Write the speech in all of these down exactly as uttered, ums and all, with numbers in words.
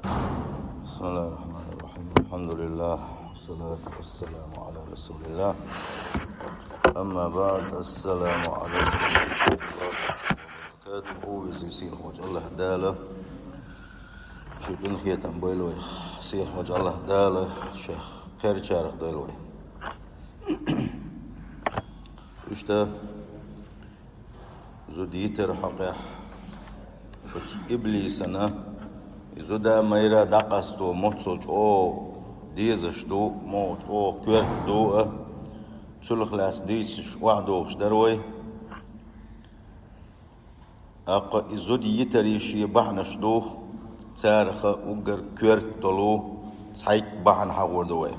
بسم الله الرحمن الرحيم. الحمد لله، والصلاة والسلام على رسول الله. أما بعد، السلام عليكم ورحمة الله وبركاته. Веза-сийлахь волчу АллахӀ Дала шен къинхетам бойла вайх. Сийлахь волчу АллахӀ Дала шех кхерчарах дойла вай. Иштта, зуда йитар хьокъехь, оцу иблисана, и зуда-майра дӀакъасто муьлхха чӀогӀа дезаш ду, муьлхха чӀогӀа коьрта ду а, цуьнах лаьцна дийцинарш охьадохуш дара вай. ТӀаккха и зуда йитаран шен бахьанаш ду, царах уггар коьрта долу цхьайтта бахьана хьахор ду вай.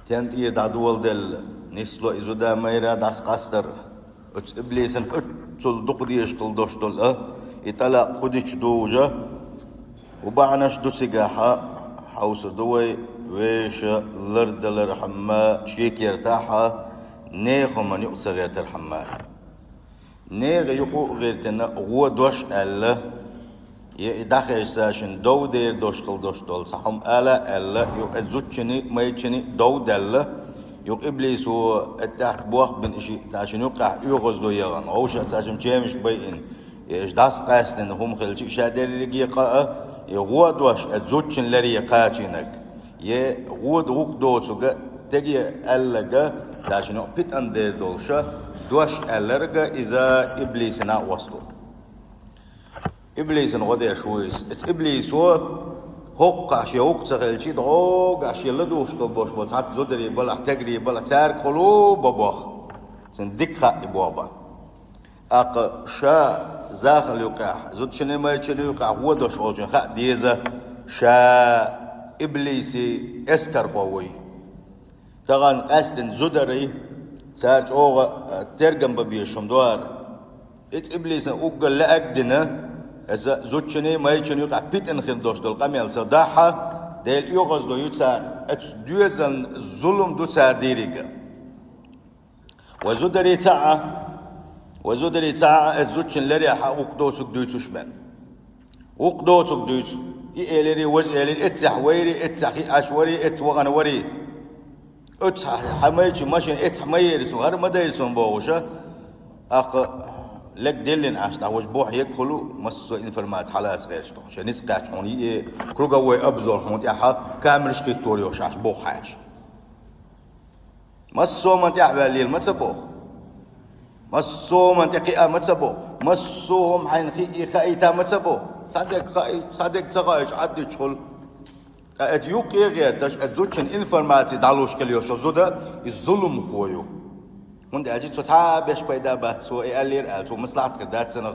Стенна тӀера дӀадоладелла, нисло и зуда-майра дӀасакъастар, оцу иблисан оццул дукха дезаш хила долуш долу а, и тӀалакъ хӀун дича дужа, хӀун бахьанаш ду цигахь, хьовсур ду вай, вешан лардалархьама, шен кертахь, нехан хӀуманна юкъа ца гӀертархьама. Нехан юкъа а гӀиртина, гӀо дош аьлла, я и дӀахезча цаьршинна дов дер дош хила долуш долу цхьа хӀума ала а аьлла, юкъа зудчунний, майрачунний дов даьлла, юкъа иблисо тӀехь бох бина, и шиъ цаьршинна юккъехь оьгӀаздо яхана, вовшах цаьршинна чемаш байина, я иштта дӀасакъаьстина хӀума хилча, ша дерриге къа а, и гӀо дош а зудчун ларе кхачийнарг. Я гӀо ду гӀуллакх доцург а, теге аьлларг а, цаьршинна питана дер долуш а, дош аьлларг а, иза иблисана а осту. Иблисан гӀо деш ву иза. Иза иблисо хӀокхахь шен гӀуллакх ца хилча, дӀогахь шен ладугӀуш хила болуш болу цхьацца зударий балахь, тегарий балахь, цаьргахула бан бох. Цуьнан дика хаьа и бох бан. ТӀаккха ша захал юккъехь, зудчунний, майрачунний юккъехь гӀо дош олучунна хаа деза, ша иблисан эскархо вуй. Тахана къаьсттина зударий, цара чӀогӀа, а, тергам бан безаш хӀума ду хӀара. Иза иблисан уггар лаьа а дина, иза зудчунний, майрачунний юкъахь питана хила долуш долу къамел ца дахь, Дела оьгӀаздо ю царна, оцу доьзална зулам ду цара дийриг а. Вай зударий ца Ӏа, вай зударий ца Ӏа, иза зудчун ларехь гӀуллакх доцург дуьйцуш бен. ГӀуллакх доцург дуьйцу. И элири, важа элири, эццехь вайри, эццехь хи Ӏаш вари, эццехь вахана вари. Оцу хьан майрачу машен эццехь ма ери суна, хӀара ма дайра суна бохуш а. ТӀаккха лег деллина Ӏаш, дӀа важа бохь егг хуьлу, массо а информаци хьалаца гӀерташ ду. Шен ницкъ кхаьчча хьуна йиъе, круговой обзор хьуна тӀехь, камераш хӀиттор йохуш Ӏаш, боху хьаьжа. Массо а хӀуманна тӀаьхьаваьллийла ма ца боху. Массо а хӀуманна тӀекхиа ма ца боху. Массо а хӀума хьайна хиъий хаийта ма ца боху. Цхьа дерг хаий, цхьа дерг ца хаийча, Ӏаддичхула. Ткъа эцу юккъе а гӀерташ, эцу зудчун информаци дӀалуш хила йолуш зуда, и зуламхо ю. ХӀунда аьлча цо цхьа а беш пайда бац, цо и аьллера аьлла, цо маслахьат хир дац цунах.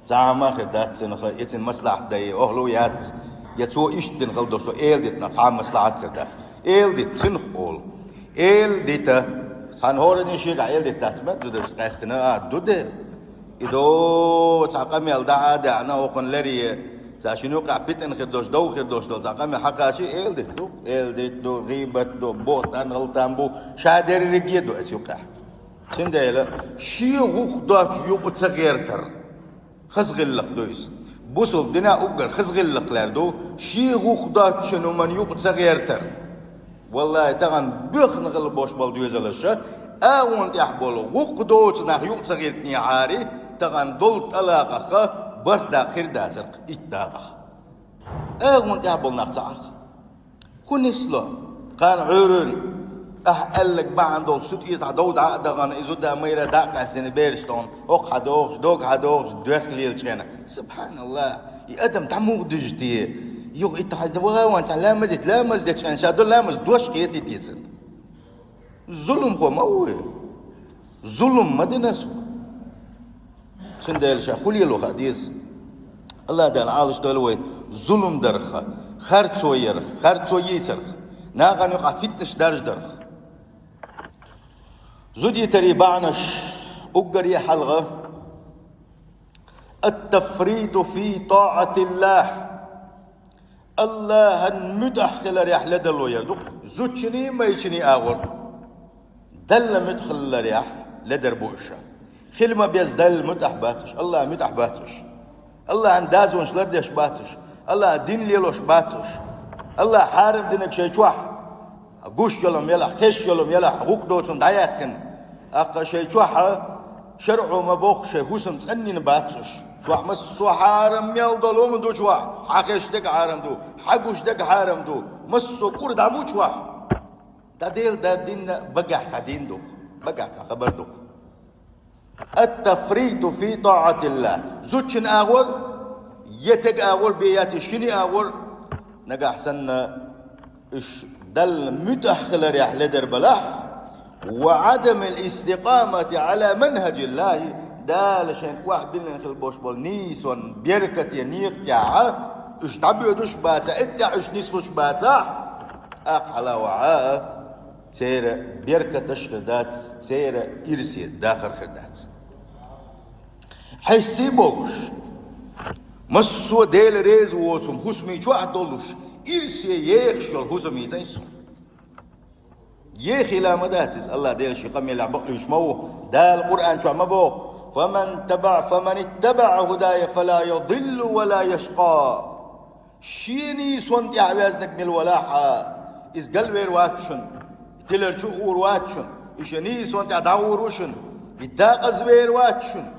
Цхьа а хӀума хир дац цунах, я цуьнан маслахьат дай, охьалу яц, я цо иштта дина хала долуш, цо эладитанах цхьа а маслахьат хир дац. Эладита цунах олу. Эладита. Цхьана хӀоранна шегахь эладита дац, ма ду дерш къаьстина, а, ду дер. И до цхьа къамел дӀа а даьхьна, хӀокхунна ларе, цхьа шина юккъехь питана хир долуш, дов хир долуш долу цхьа къамел хьакхачий, эладита ду, эладита ду, гӀийбат ду, бохтан, гӀалтан бу, ша дерриге а ду оцу юккъехь. Цундела шен гӀуллакх доцчу юкъа ца гӀертар. Хаза гӀиллакх ду иза. Бусалба динехь уггар хаза гӀиллакх лер ду, шен гӀуллакх доцчун хӀуманна юкъа ца гӀертар. Валлахи, тахана боьхна хила болуш болу доьзалаш а, агӀонна тӀехь болу гӀуллакх доцу нах юкъа ца гӀиртинехьара, тахана долу тӀалакъах бархӀ дакъа хир дацара, итт дакъах. АгӀонна тӀехь болу нах ца Ӏахь. ХӀун нисло? Кхана Ӏуьйрана ахь аьлларг бахьана долуш, цу тӀера дов дӀа а дахана, и зуда-майра дӀа а къаьстина бераш тӀехь, хӀокху хьан дохуш, дог хьан дохуш, доьхка лелачу хенахь. СубхьаналлахӀ! И адам дӀа муха дуьжу те? Юха итт хьан вахаван цхьа ламаз итт, ламаз дечу хенахь ша до ламаз дош хетий те цунна? Зуламхо ма ву и. Зулам ма дина со. Цундела ша хӀун лело хаа деза. АллахӀ Дала Ӏалашдойла вай зулам дарх, харцо ярх, харцо йийцарх, нахана юкъахь фитнаш даржадарх. Зуда йитаран бахьанаш уггаре хьалха: التفريط في طاعة الله. АллахӀан муьтӀахь хиларехь ледарло яр ду, зудчуний, майрачуний агӀор. Далла муьтӀахь хиларехь ледар бу уьш. Хила ма беза Далла муьтӀахь бац уьш, АллахӀан муьтӀахь бац уьш. АллахӀан дозанаш лардеш бац уьш. АллахӀа дин лелош бац уж. АллахӀа хьарам динарг шоай чохь гуш йолу ма елахь, хезаш йолу ма елахь, гӀуллакх доцург дӀаяьккхина. ТӀаккха шоай чохь шарӀо ма бохху, шоай хӀусам цӀанйина бац уж. Чохь массо а хьарам мел долу хӀума ду чохь. Хьан хезаш дерг хьарам ду, хьан гуш дерг хьарам ду, массо а кӀур дӀа бу чохь. ДӀа Дела дан дин а багахь цхьа дин ду, багахь цхьа хабар ду. Ат-тафриту фи таатиллахӀ. Зудчун агӀор, я стеган агӀор бен яц, я шина агӀор, нагахь санна уьш Далла муьтӀахь хиларехь ледара балахь, ва Ӏадамил истикъамати Ӏала манхӀажиллахӀи, Дала шайна охьабиллина хила болуш болу нийсонан беркате некъа тӀехь уьш дӀабоьдуш бацахь, эттехь уьш нислуш бацахь, тӀаккха хьала вахьа, церан беркаташ хир дац, церан ирсе дахар хир дац. Хьесий болуш, массо а Дела реза воцу хӀусамийн чохь долуш, ирсе ехаш йолу хӀусамийн цӀе ю. Ехийла ма дац иза, АллахӀ Дела шен къамелехь бакълуьйш ма ву, Дала Къуръан чохь ма боху: «Фаман таба-, фаман иттаба худая фала ядиллу ва ла яшкъа». Шен нийсонна тӀехь везнарг мила валахь а, иза галвер вац шуна, тилар чу а гӀур вац шуна, и шен нийсонна тӀехь дӀагӀур ву шуна, и декъазвер вац шуна.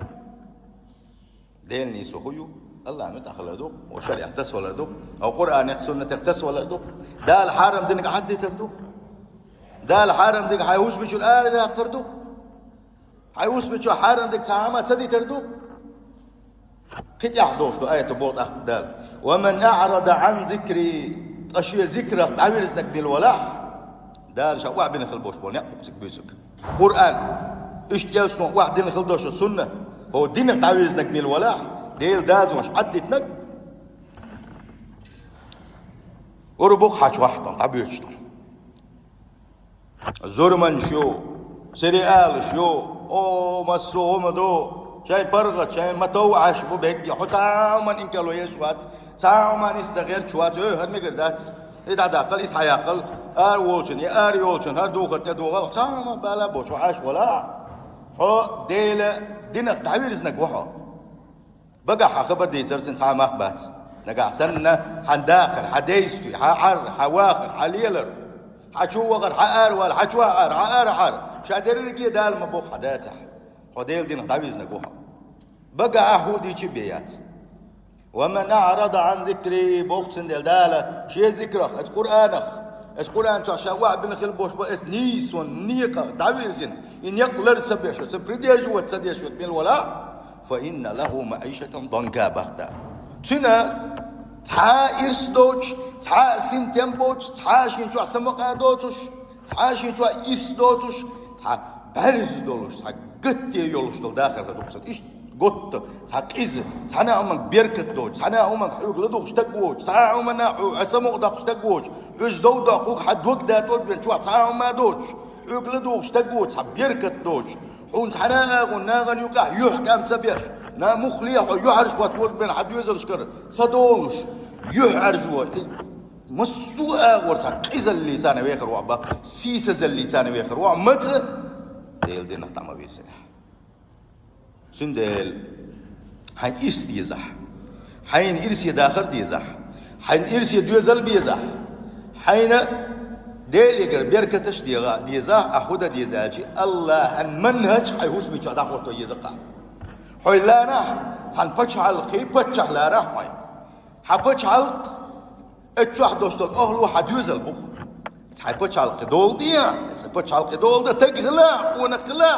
Делан нийсо хӀун ю? АллахӀан муьтӀахь хилар ду, хӀокху шариӀатехь тасавалар ду, хӀокху Къуръанех, суннатех тасавалар ду, Дала хьарам динарг хьаддитар ду, Дала хьарам динарг хьайн хӀусамечуьра арадаккхар ду. Хьайн хӀусамечохь хьарам дерг цхьа хӀума ца дитар ду. Кхин тӀаьхьа долуш ду аято боху тӀаккха Дала: «Ва ман аӀрада Ӏан зикри», ткъа шен зикрах дӀавирзинарг мила валахь, Дала ша охьабина хила болуш болу некъ бу цига буьйцург. Къуръан, иштта элчано охьадина хила долуш суннат, хӀокху динах дӀавирзинарг мила валахь, Делан дозанаш Ӏаддитинарг, ур бу-кх хьан чохь тӀе дӀабоьдуш ду. Зурманаш ю, сериалаш ю, о, массо а хӀума ду, шайн паргӀат, шайн ма-тов Ӏаш бу бегги, хьо цхьа а хӀуманна инкарло еш вац, цхьа а хӀуманна нисдан гӀерташ вац, ой, хӀара мегар дац, и дӀадаккхал, и схьаяккхал, ара волчун, и ара йолчун, хӀара духар тӀе догӀал, цхьа а хӀума бала боцуш хьо Ӏаш валахь, хьо Делан динах дӀавирзинарг ву хьо. Багахь хьан хабар дийцар сан цхьа а мах бац. Нагахь санна хьан дахар, хьан действие, хьан Ӏар, хьан вахар, хьан лелар, хьан чу вахар, хьан аравала, хьан чохь Ӏар, хьан ара Ӏар, ша дерриге Дала ма боху хьан дацахь. Хьо Делан динах дӀавирзинарг ву хьо. Багахь хӀун дийчи бен яц. «Ва ман аӀрада Ӏан зикри», боху цундела Дала, шен зикрах, аса Къуръанах, аса Къуръан чохь ша охьабина хила болуш бу, аса нийсонна некъах дӀавирзина, и некъ лар ца беш, ца придерживаться ца деш ву мила валахь, «фа инна лаху маӀишатан данка», боху Дала. Цуьнан цхьа а ирс доцуш, цхьа а синтем боцуш, цхьа а шен чохь самукъа доцуш, цхьа а шен чохь ирс доцуш, цхьа бӀаьрзе долуш, цхьа гатте йолуш долу дахар хир ду-кх цуьнан. Иштта готта, цхьа къиза, цхьана а хӀуманга беркат доцуш, цхьана а хӀуманга хьоьга ладугӀуш стаг воцуш, цхьа а хӀуманна хьо, хьо самукъадоккхуш стаг воцуш, хьуьза дов доккхург хьан дог датӀорг бен чохь цхьа а хӀума доцуш, хьоьга ладугӀуш стаг воцуш, цхьа беркат доцуш, хьуна цхьана а агӀо нахана юкъахь юьхь кӀам ца беш, на муххале а хьо юьхьӀаьржа хӀоттаварг бен хьан доьзалшкара ца долуш, юьхьӀаьржо, массо а агӀор цхьа къизаллица вехар ву хьо, сийсазаллица вехар ву хьо, маца Делан динах дӀа ма вирзинехь. Цундела хьайн ирс дезахь, хьайна ирсе дахар дезахь, хьайна ирсе доьзал безахь, хьайна Делегара беркаташ дегӀа дезахь, ахь хӀун дан деза аьлча, АллахӀан манхӀаж хьайн хӀусамечохь дӀахӀотто еза-кх ахь. Хьо ларахь цхьана пачхьалкхе паччахь ларахь хьо. Хьан пачхьалкх, оцу чохь долуш долу ахло хьан доьзал бу-кх. Цхьа пачхьалкхе дола де, цхьа пачхьалкхе дола дан стаг хила, къонах хила.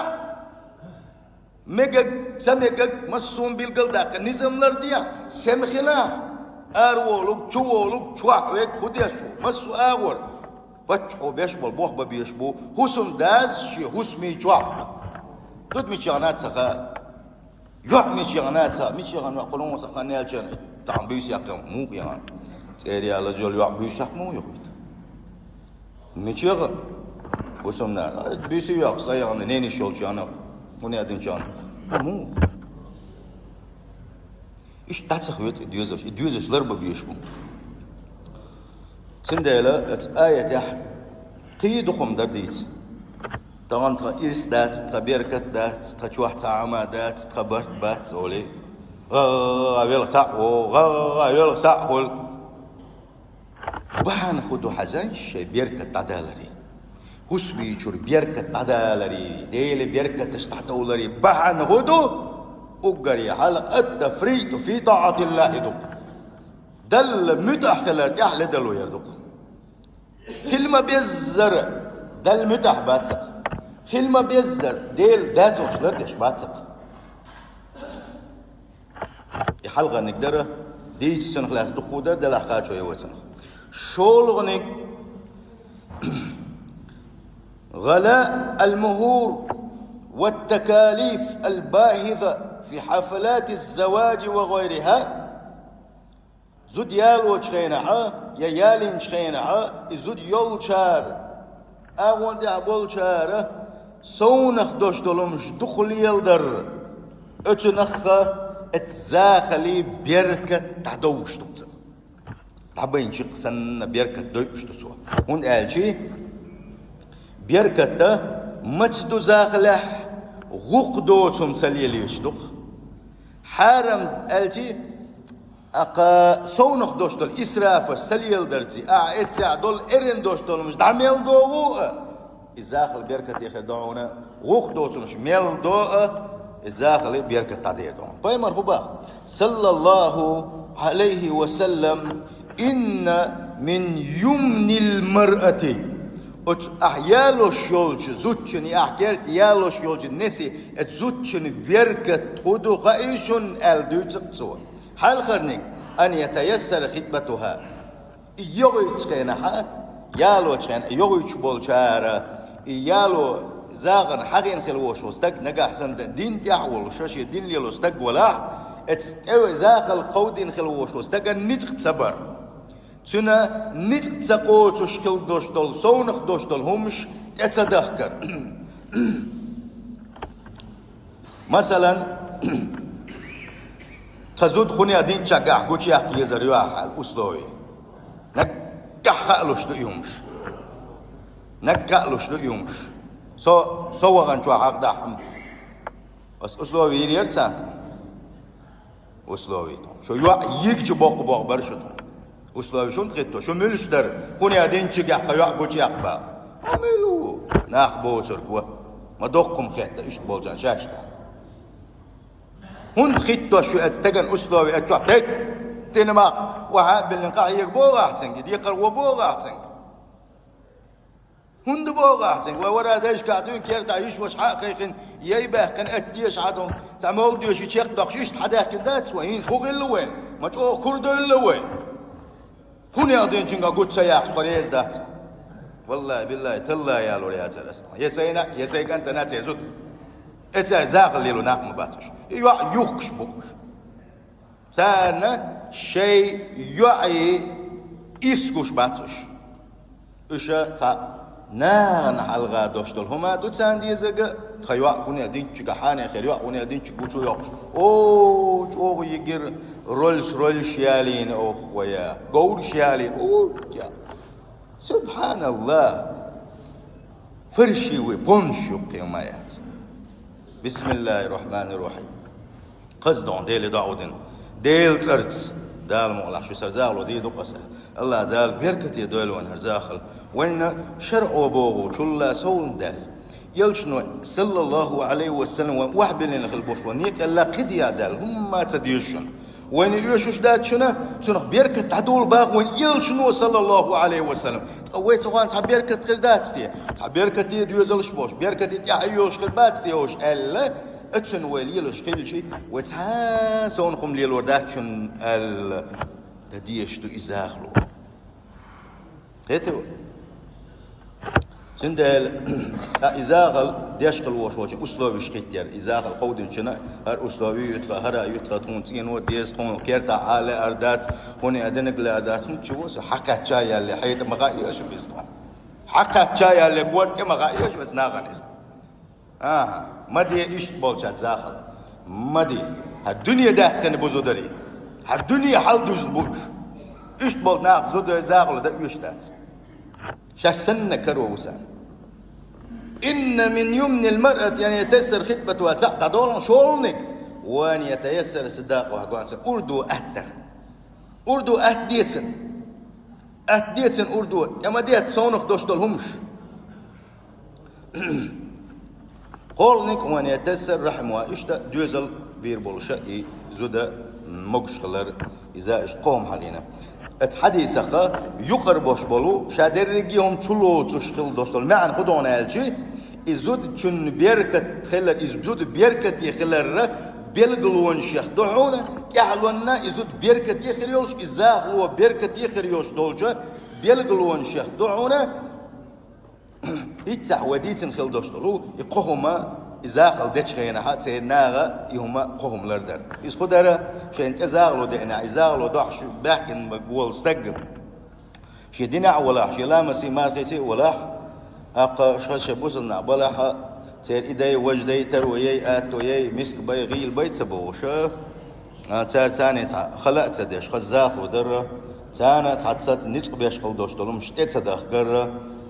Мегаг, ца мегаг, массо а билгалдаккха низам ларде, сема хила. Араволуг, чуволуг, чохь верг хӀун деш ву, массо а агӀор. Паччахьо беш болу бохам бан безаш бу хӀусамдас шен хӀусамийн чохь. Зуда мича яхана ца хаьа. Юьхь мича яхана ца, мича яхана, кхунуса хан яьлча, тахана буьйса яьккхина, муха яхана. ЦӀера яла йолу юьхь буьйса яьккхина муха яхуьйту? Мича яхана? ХӀусамна, буьйса яьккха, са яхана, нениш йолчу яхана, хӀун яздинчу яхана. Муха? Иштта дӀа ца хьоьцу и доьзалш, и доьзалш ларбан безаш бу. Цундела оцу аятехь кхин дукха хӀума дара дийца. Тахана тхан ирс дац, тхан беркат дац, тхан чохь цхьа хӀума дац, тхан барт бац олий. ГӀа велха цхьаъ во, гӀа велха цхьаъ хул. Бахьана хӀун ду хьажал, шайн беркат дӀадаларе. ХӀусамечура беркат дӀадаларе, Делан беркаташ дӀадовларе бахьана хӀун ду? Уггаре хьалха التفريط في طاعة الله ду. Далла муьтӀахь хилар тӀехь ледарло яр ду-кх. Хила ма-беззара Далла муьтӀахь бац-кх. Хила ма-беззара Делан даьзалш лардеш бац-кх. И хьалхарниг дара, дийца цунах лаьцна дуккха дар, делахь кхачо я вай цунах. ШолгӀаниг: غلاء المهور والتكاليف الباهظة في حفلات الزواج وغيرها. Зуда ялочу хенахь, я ялийначу хенахь, и зуда йолчара, агӀон тӀехь болчара совнах долуш долу хӀумаш дукха леладар, оцунах а, оцу захалан беркат дӀадовлуш ду-кх цо. ДӀабайначу санна беркат дойуш ду цо. ХӀунда аьлча беркат маца ду захалехь, гӀуллакх доцург ца лелийча ду-кх. Хьарам аьлча, Аккха совнах долуш долу исрафаш ца леладарца, ахьа эццехь долу эрна долуш долу хӀумаш дӀа мел догӀу а, и захалан беркате хир ду хьуна, гӀуллакх доцург мел до а, и захалан беркат дӀадер ду хьуна. Пайхамара хӀун боху, саллаллаху Ӏалайхи ва саллам: إن من يمن المرأة. Оцу ахьа ялош йолчу зудчун, и ахьа керта ялош йолчу несан, оцу зудчун беркат хӀун ду хаьий шуна аьлла дуьйцу-кх цо. Хьалхарниг: أن يتيسر خطبتها. И йогӀуьйтучу хенахь, ялочу хенахь, йогӀуьйтуш болчара, и яло захална хьахийна хила волуш волу стаг нагахь санна дин тӀехь а волуш, шен дин лело стаг валахь, оцу тӀе захал кховдийна хила волуш волу стагана ницкъ ца бар. Цуьнан ницкъ ца кхочуш хила долуш долу, совнах долуш долу хӀумаш тӀе ца дахкар. Масалан, тхан зуда хӀунех динччохь гучуяккха езар ю ахьа аьлла условие. Наггахь хаалуш ду и хӀумаш. Наггахь хаалуш ду и хӀумаш. Со, со ваханчохь хьакъ дахьа хӀума. Ас условие йира яра царна? Условие тхуна. Шу йоӀ йигчу боккха боху бара шу тхуна. Условие шуна тхетто. Шу муьлш дара? ХӀунех динчигахь тхан йоӀ гучуяккха боху. Хьо мила ву? Нах боцург ву. Ма доккхум хетта, иштта болчарна шаьш боху. ХӀунда хитто шу эцу стеган условие эцу чохь теттина мах? Ваха а биллина къахьега боху ахь цуьнга, декхар ван боху ахь цуьнга. ХӀунда боху ахь цуьнга? Вай вара дайшкахь дуьйна кертахь йиш ваша хьа а кхайкхина, яй баьккхина, атта деша хьа ду, цхьа молла доьший чекхдоккхуш, иштта хьадаьхкина дац вай, хӀинца хӀун хилла вайн? Ма чӀогӀа кура девлла вай. ХӀунех динчуьнга гучу ца яккхахь, тхо реза дац. Валлай, биллай, талла ялор яцара ас. Я сайна, я сайн кӀантана церзуд. Эцай захал лело нах ма бац уьш. И йоӀ юхкуш бу уьш. Царна шайн йоӀе исгуш бац уьш. Уьш цхьа нахана хьалха долуш долу хӀума ду царна дезарг, тхан йоӀ хӀунех динчигахь хьанехь хир йоӀ хӀунех динчигахь гучу йоккхуш. О, чӀогӀа йигира, роллс, роллш ялийна, ох, вая, говраш ялийна, о, я. Субханаллах! Фарши вай, помниш юккхе ма яц. Бисмиллахир-рахманир-рахим. Кхаза догӀун Деле доӀа дина. Делан цӀарца. Дала мукъалахь, шу сарзагӀло дийр ду-кх аса. Аллах Дала беркате дойла вайн хӀара захал. Вайна шарӀо бохучул совнадаьлла. Элчано, саллаллаху Ӏалайхи ва саллам, вайн охьабиллина хила болуш вайн некъ а кхидӀа даьлла, хӀумма а ца дезаш шуна. Вайна оьшуш дац шуна, цунах беркат дӀадолу боху вайн Элчано, саллаллаху Ӏалайхи ва саллам. Ткъа вай цу хенахь цхьа беркат хир дац те? Цхьа беркате доьзалш болуш, беркате тӀаьхье йолуш хир бац те уьш аьлла, оцунна вай лелош хилча, вай цхьа а совнаха хӀума лелор дац шуна аьлла, дан дезаш ду и захало. Хетий вай? Цундела, а, и захал деш хила волуш волчун условиш хиттера. И захал кховдинчунна хӀара услови ю тхан, хӀара ю тхан, тхуна цӀено деза, тхуна кертахь Ӏан лаьар дац, хӀунех динарг лаьар дац, хӀунда чу ву со? Хьакхаьчча ялале хьетӀа ма хаьа шу иза тхуна. Хьакхаьчча ялале гӀорта тӀе ма хаьа шу иза нахана иза. АхӀа, ма де иштта болчаьрца захал. Ма де. ХӀара дуьне даьттина бу зударий. ХӀара дуьне хьалдузна бу уьш. Иштта болу нах зударий захало дан оьшуш дац. Шаьш санна каро ву царна. إن من يمن المرأة أن يتيسر خطبتها, цхьаъ дӀадолу шолгӀаниг. Ва не таяссар садакъа вахь гонца. Урдо аттар. Урдо атта децан. Атта децан урдо. ТӀема детта совнах дош долу хӀумаш. КхоалгӀаниг ва не таяссар рахьма. Иштта доьзал бийр болуша и зуда могуш хилар. Иза иштта кхо хӀума хьагӀийна. Оцу хьадисаха юкъара бош болу, ша дерриге хӀума чу лоцуш хила дош долу маьӀна хӀун ду аьлчи, и зудчун беркат хилар, и зуда беркате хиларра белгалонашех ду хьуна, тӀаьхьалонна и зуда беркате хир йолуш, и захало беркате хир йолуш долча белгалонашех ду хьуна, ХӀинццехь вай дийцина хила дош долу, и кхо хӀума, и захало дечу хенахь, церан наха и хӀума кхо хӀума лардар. Иза хӀун дара, шайна тӀе захало деъна, и захало дохьуш баьхкина волу стаг. Шен динехь а валахь, шен ламасе, мархисе а валахь, аккха ша шайн бусалба нах балахь, церан и дай, важа дай, таро яй, атто яй, миска бай, гӀийла бай ца бохуш, а, цара царна цхьа хала а ца деш, хаза захало дарра, царна цхьа ца ницкъ беш хила дош долу хӀумаш тӀе ца дахкарра,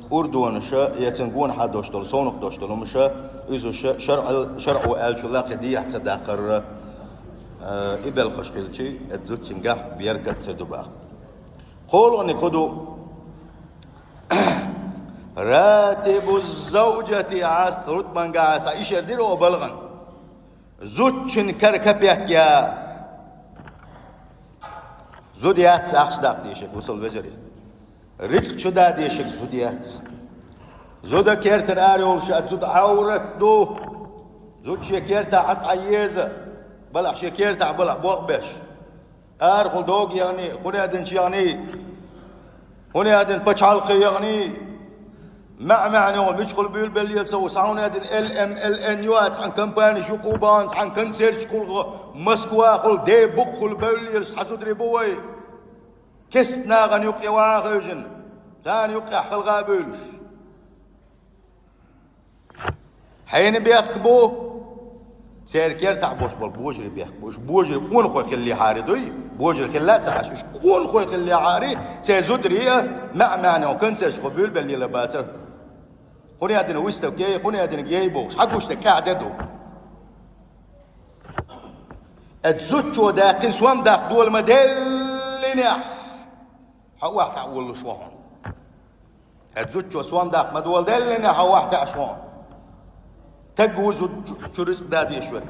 урдонаша, я цуьнан гонахьа дош долу, совнах дош долу хӀумаша, иза ша-, шарӀал-, шарӀо аьллачул а кхин дехьа ца даккхарра, а, и белхаш хилчи, оцу зудчуьнгахь беркат хир ду боху. КхоалгӀаниг хӀун ду? Ратибу завжати, хьаста рутбангахь а схьа ишар дира оха балгӀан. Зудчун кара капек я. Зуда яц ахча даккха дешарг, бусалба вежарий. Рицкъ чу да дешарг зуда яц. Зуда кертара ара йолуш а зуда Ӏаврат ду. Зуда шен кертахь а дӀаеза. Балахь шен кертахь балахь бохбеш. Арахула догу яхний, хӀун аьлла динчу яхний, хӀун аьлла дина пачхьалкхе яхний, маьӀ-маьӀна йолу мичахула буьйлабелла ца ву, схьа хӀун аьлла дина Л М Л Н ю а цхьана компанеш юкъа бахана, цхьана концерташкахула, Москвахула, дей букхахула бевлла елаш цхьа зударий бу вай. Кеста нахана юкъе ван а хевшина, царна юккъехь халха а буьйлуш. Хьенан бехк бу? Церан кертахь болуш болу божарий бехк бу. Уьш божарий къонахой хиллехьара дуй, божарий хилла а ца Ӏаш, уьш къонахой хиллехьара, церан зударий а маьӀ-маьӀна концерташкахула буьйлабелла лела бацара. ХӀун аьлла дина выставка яй, хӀун аьлла дина яй бохуш, хьан гуш дерг къаьхьа де ду. Оцу зудчо даьккхина сом даккха дола ма деллинехь, хьо охьатаӀа волалуш ву хьуна. Оцу зудчо сом даккха ма дола деллинехь, хьо охьатаӀаш ву хьуна. Стаг ву зудчу рицкъ да дезаш верг.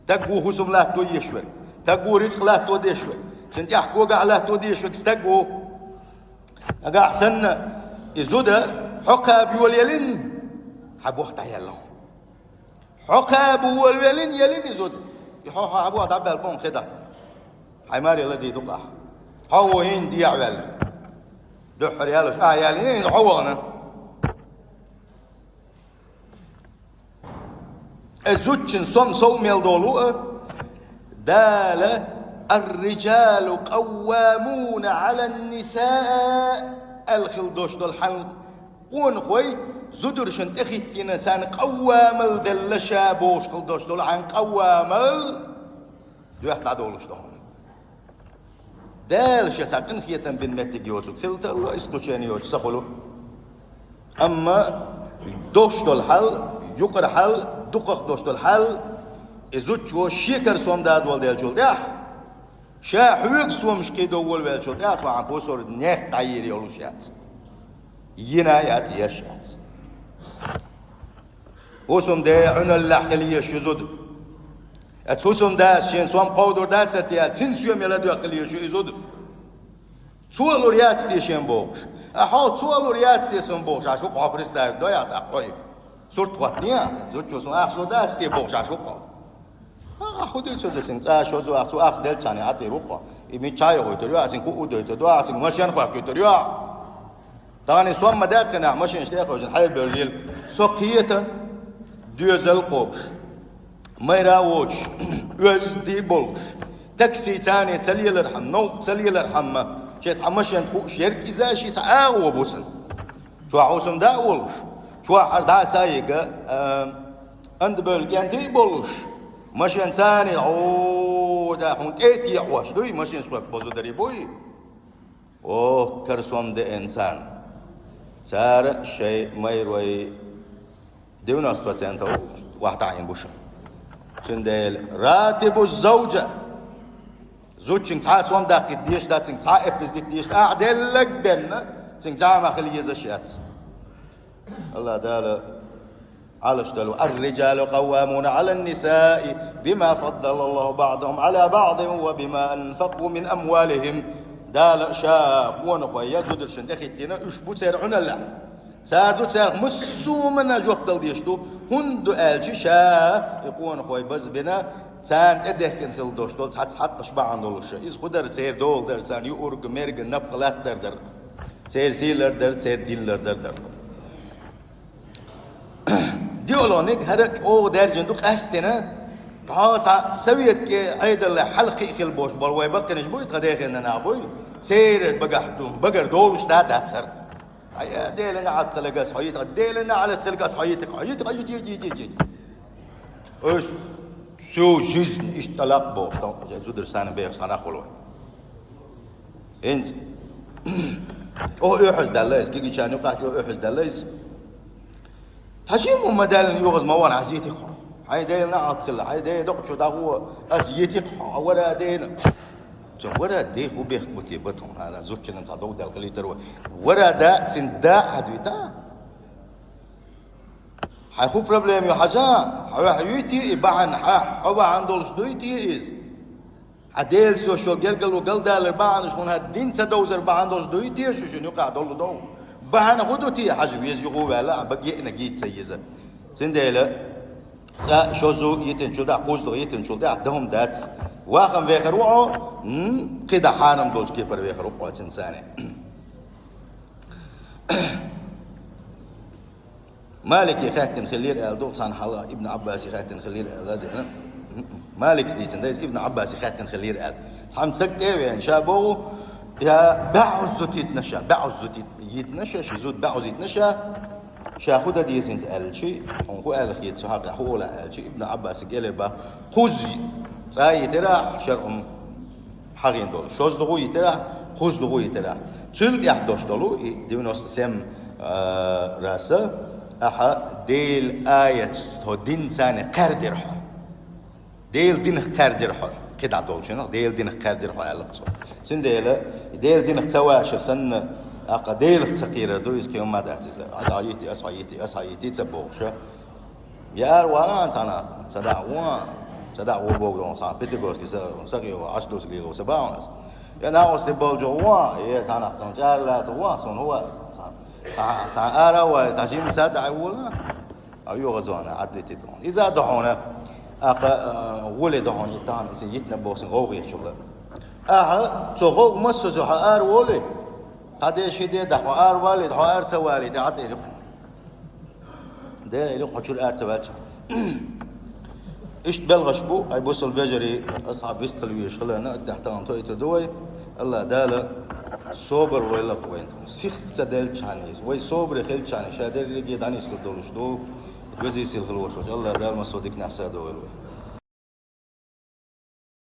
Стаг ву хӀусам латто езаш верг. Стаг ву рицкъ латто дезаш верг. Цуьнан тӀехь когахь латто дезаш верг стаг ву. Нагахь санна и зуда хьо кхаба йолаеллина, хьан боху дӀаелла хьуна. Хьо кхаба волавеллина, еллина и зуда. И хьо, хьо, хьан боху дӀабаьлла боху хи дӀа. Хьайн маре ладийр ду-кх ахь. Хьо ву хӀинца дехьаваьлларг. Дуьххьара яллалц, ахьа яьллина, хӀинца хьо вахана. Э, зудчун сом сов мел долу а, Дала: «Ар-риджалу къаввамуна Ӏалан-нисаъ», аьлла хила долуш долу хьан къонахой зударшна тӀехӀиттина, царна къаввамал делла ша бохуш хила долуш долу хьан къаввамал дуьхьа дӀадолуш ду хьуна. Дала шен цхьа къинхетам бина меттиг йоцург хила тарло, исключение йоцуш ца хуьлу. Амма дош долу хьал, юкъара хьал, дукхах дош долу хьал, и зудчо шекара сом да доладеллачул тӀаьхьа, ша хьоьга сомаш кхийдо волавеллачул тӀаьхьа, цхьа хьан кхо сорд нех дӀайийр йолуш яц. Йина яц, еш яц. ХӀусамде Ӏуьналлехь хила езаш ю зуда. Оцу хӀусамдас шен сом кховдур дац те, цуьнан соьме ладоьгӀна хила езаш ю и зуда. Цо а лур яц те шен бохуш. А хьо цо а лур яц те суна бохуш, ахьа шу-кх хьо представить дой ахьа тӀаккха хьо. Сурт хӀоттийна ахьа, зудчо суна ахча лур дац те бохуш, ахьа шу-кх хьо. Ахьа хӀун дуьйцур ду цуьнга, цкъа а шозза ахьа цо ахча делчхьана, хьан тӀе ру-кх хьо. И мичахь а гӀойтур ю ахьа, цуьнан куъ а дойтур ду ахьа, цуьнга машен а хоттуьйтур ю ахьа. Тахана и сом ма даьккхинехь, машенаш тӀе а хевшина, хьайбевллийла. Со кхета, доьзал а кхобуш, майра а воцуш, оьзда а болуш, такси царна ца лелархьама, новкъа ца лелархьама, шен цхьа машен хууш ерг иза, шен цхьа агӀо бу цуьнан. Чохь хӀусамда а волуш, чохь хьара дӀа а, са а йига, а, андабевлла кӀентий а болуш, машен царна, хьо, да, хьуна тӀе а текъош дуй, машенаш кхоьбуш бо зударий буй? Ох, кара сом деана царна. Цара шайн майрой девяносто процентов охьатаӀийна бу шуна. Цундела ратибу завжа. Зудчуьнга цхьа а сом даккхийта дезаш дац, цуьнга цхьа а эппа из дита дезаш, ахь деллаг бенна, цуьнга зама хила езаш яц. Аллах Дала Ӏалаш долу: «الرجال قوامون على النساء بما فضل الله بعضهم على بعض وبما أنفقوا من أموالهم». Дала ша къонахой я зударшна тӀехӀиттина, уьш бу церан Ӏуналлехь. Цара ду царах массо а хӀуманна жоп дала дезаш ду, хӀунда аьлча ша и къонахой базбина, царна тӀедехкина хила долуш долу цхьацца хьакъаш бахьана долуш. Иза хӀун дара, церан дола дара, царна юург, мерг, напха латтар дара. Церан сий лардар, церан дин лардар дара. Диалогниг хӀара чӀогӀа даьржина ду къаьстина, тхьо цхьа советский Ӏедаллехь хьалакхиъ хила болуш болу вай баккхийнаш буй, тхан дехийна нах буй, церан багахь ду, багара долуш да дацара. Ай, Делан неӀалт хиларг ас хьо йитӀа, Делан неӀалт хиларг ас хьо йитӀа, хьо йитӀа, хьо йитӀа, йитӀа, йитӀа, йитӀа, йитӀа. Аш всю жизнь иштта лакха бохуш, тхан зударша санна бехаш санна хуьлу. ХӀинца. ЧӀогӀа оьхьаз даьлла иза, кегийчарна юкъахь чӀогӀа оьхьаз даьлла иза. Тхьажин ма даьллина йогӀаз ма вара, хьан йитӀа хьо. Хьайн Делан неӀалт хила, хьайн Делан докъачу дӀагӀо, ас йитӀа хьо, вара дена. Цо вара де хӀун бехк бу те батун, хьан зудчунна цхьа дог даьлла хилийтар вай. Вара да, цуьнан да хьадуьйту. Хьайн хӀун проблема ю хьажа? Хьо хьан юьйтий и бахьана, хьан хьо бахьана долуш дуй те иза? Хьан Делаца йолу гергарло галдалар бахьанаш, хӀунда хӀара дин ца довзар бахьана долуш дуй те шу шуна юкъахь долу дов? Бахьана хӀун ду те, хьажа веза юха а ваьлла, а бага еъна гийца ца еза. Цундела цкъа шозза йитинчул тӀаьхьа, кхузза йитинчул тӀаьхьа дан хӀума дац. Вахана вехар ву хьо, м, кхидӀа хьарам долчу кепара вехар ву хьо цуьнан санна. Малике хаьттина хиллера аьлла ду, цхьана хьалха Ибн Ӏаббасе хаьттина хиллера аьлла ду. Маликс дийцина ду иза, Ибн Ӏаббасе хаьттина хиллера аьлла. Цхьамма цаг тӀе а веана, ша боху, я баьӀузза йитина ша, баьӀузза йит-, йитина ша, ши зуда баьӀузза йитина ша, ша хӀун дан деза хӀинца аьлча, хьуна хӀун аьлла хета цу хьакъехь, хӀун олахь аьлча, Ибн Ӏаббасага элира боху, кхузза цкъа а йитира, шарӀо хьахийна долу. ШозлагӀа йитира, кхузлагӀа йитира. Цул тӀаьхьа дош долу, и девяносто семь, а, раз, ахьа Делан аятца хьо динца кхаьрдира хьо. Делан динах кхаьрдира хьо. КхидӀа долчунах Делан динах кхаьрдира хьо аьлла цо. Цундела, Делан динах ца вашар санна, аккха Делах ца кхерар ду, иза кхин хӀумма дац иза. Аса йитий, аса йитий, аса йитий ца бохуша. Я ара вахана цхьана, ца дӀа вон, ца дӀа вон боху, цхьана Пятигорский са, са кхио, Ӏаш дусу лело, ца бахьана ас. Я нагӀуш тӀе болчу вон, я цхьана, цхьана чӀара лаца вон, сон вон, цхьана, цхьана ара вон, цхьана жимма ца дӀа вон. А йогӀа зона, Ӏад витит вон. Иза а ду хьуна, аккха, а, гӀоле ду хьуна, и тахана, иза йитина боху сан гӀовгӀа ечула. Ахьа, цо гӀовгӀа массо а хьо ара волий? Хьан де ши де дахьа хьо ара валий, хьо ара ца валий, тӀе Ӏад ириху. Дера, ириху хьо чуьра ара ца ваьлча. Иштта белхаш бу, ай бусал вежарий, асхьаб вистхила везаш хиларна, тӀехь тахана тойтур ду вай. Аллах Дала собар вайла вайн. Сих ца делчхьана, вай собаре хилчхьана, ша дерриге дӀанислур долуш ду. Везий сил хила вашуч. Аллах Дала массо дикнахь са довла вай.